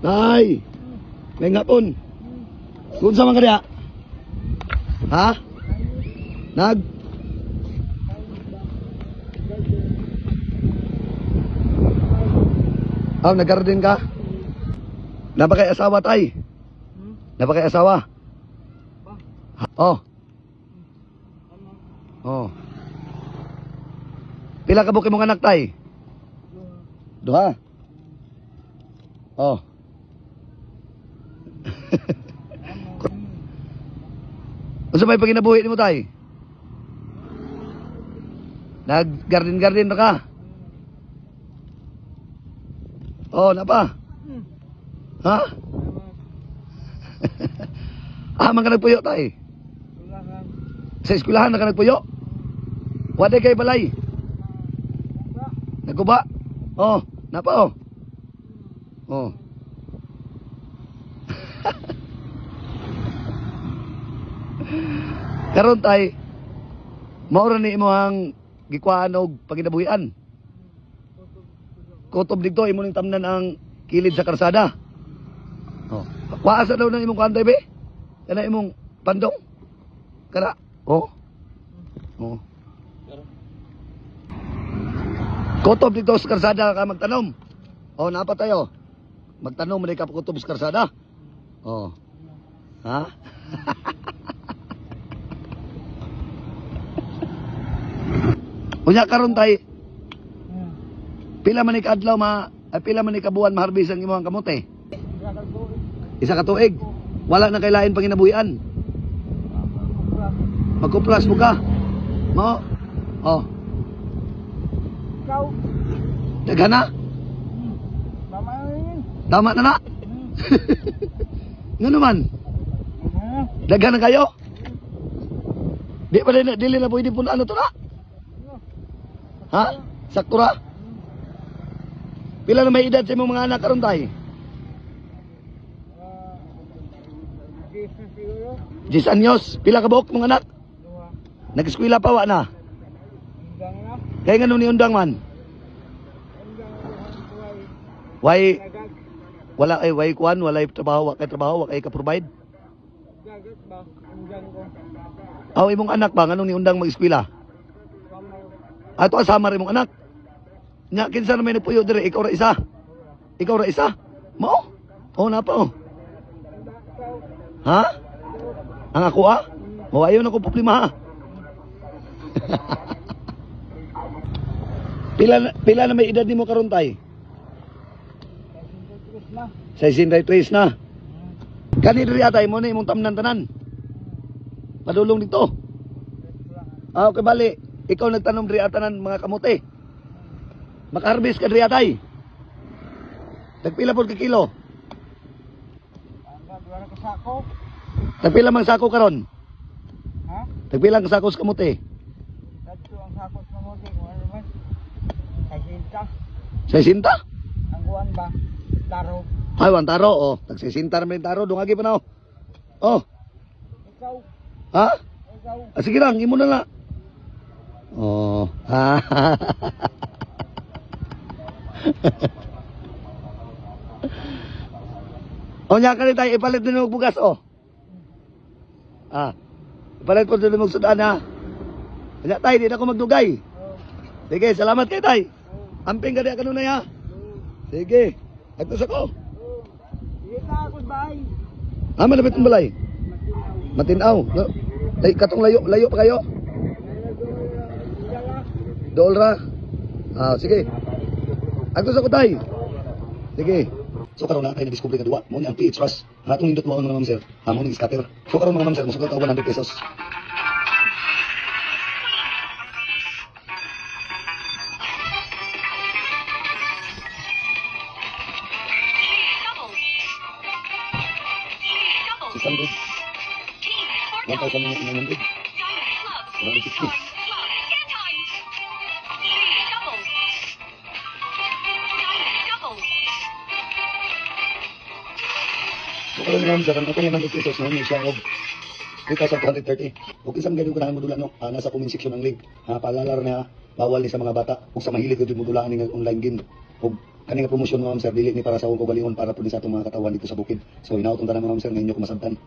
Tay. May ngapon. Kung sa man ka diha? Ha? Nag? Oh, nag-garden ka? Napa kay asawa, tay? Napa kay asawa? Oh. Oh. Pila ka buki mong anak, tay? Duha. Oh. Unsa may paginabuhi nimo, tay? Nag garden garden na ka? Oh, napa? Ha? Ah, man ka nagpuyo, tay? Sa eskwelahan na ka nagpuyo? Wala kay balay. Nagkuba? Oh, napa oh. Oh. Karon tay, mao ra ni imong gikuhaan og panginabuhian. Kutob didto imo ning tamnan ang kilid sa karsada. Oh. Kuha sa daw ng imong kuan tay be? Kana imong pandong? Kana? Oh. Oh. Kutob dito sa karsada ka magtanom. Oh, napa tayo. Magtanom man ka kutob sa karsada. Oh. Ha? Unya karon tay, pila man ni kaadlaw ma ay, pila man ni kabuan maharbis ang imong kamote? Isa ka tuig. Wala na kay lain panginabuhian. Magkupras mo ka. Mo. Oh, Ikaw, daghan na. tama na yun. Tama na na. Nga naman, daghan na kayo. Di pa rin, dili na pwede punan na to na. Ha? Sakto ra? Pila na may edad sa imong mga anak karon tay? Jesus siguro. 10 anyos. Pila ka buok mong anak? Duha. Nag-eskwela pa wa na. Undang na. Kaya nga ni undang man. Undang na ang Why Dagat. wala ay why kuan, wala trabaho, wa kay trabaho, wa kay ka-provide. Dagat ba? Undang ko. Aw imong anak ba nganong ni undang mag-eskwela? Kamar. Ato asama rin mong anak. Nya kinsa na may nagpuyo dire, ikaw ra isa. Ikaw ra isa. Mao? Oh, napa oh. Ikaw. Ha? Ang ako ah? O ayaw na ko problema ha. Pila na may edad nimo karon tay? Tres na. 63 na. Kani diri atay mo na imong tamnan tanan. Padulong dito. Ah, okay bali. Ikaw nagtanom diri atanan mga kamote. Makaharvest ka diri atay. Tagpila pod ka kilo? Ang duha na kasako. Tagpila mang sako karon? Ha? Tagpila ang sako sa kamote? Kadto ang sako sa kamote kung ano man. Kasinta. 60? Ang kuan ba? Taro. Ay, wan taro oh. Tag 60 naman yung taro dungagi pa na oh. Oh, Ikaw. ha? Ikaw. Ah, sige lang, imo na na. Oh. O nya kani tayo ipalit din og bugas oh. Ah. Ipalit po din og sudan ha. Nya tay, di na ako magdugay. Oh. Sige, salamat kay tay. Oh. Amping ka di kanunay ha. Oh. Sige. Agtos ako. Oh. Sige na ako bahay. Ah, malapit ang balay. Matinaw. Matinaw. No. Ay, katong layo, layo pa kayo. Dool ra. Ah, sige. Agtos ako tay. Sige. So karon na tayo na-discover nga duwa. Mo ni ang PH Rush. Ang atong nindot mo mga ma'am sir. Ah, mo ni scatter. So karon mga ma'am sir, mosugal ka 100 pesos. $600. 1,900. 160. So karon mga ma'am sir, ang atong 100 pesos na siya og 3,230. Ug isang ganyan ko na modula no, ah, nasa comment section ang link. Ha, paalala ra na bawal ni sa mga bata ug sa mahilig gyud modulaan ning online game. Ug Kani nga promosyon, mga ma'am sir, dili ni para sa akong kaugalingon, para pud ni sa atong mga katawan dito sa bukid. So hinaot tanan, mga ma'am sir, nga inyo ko masabtan.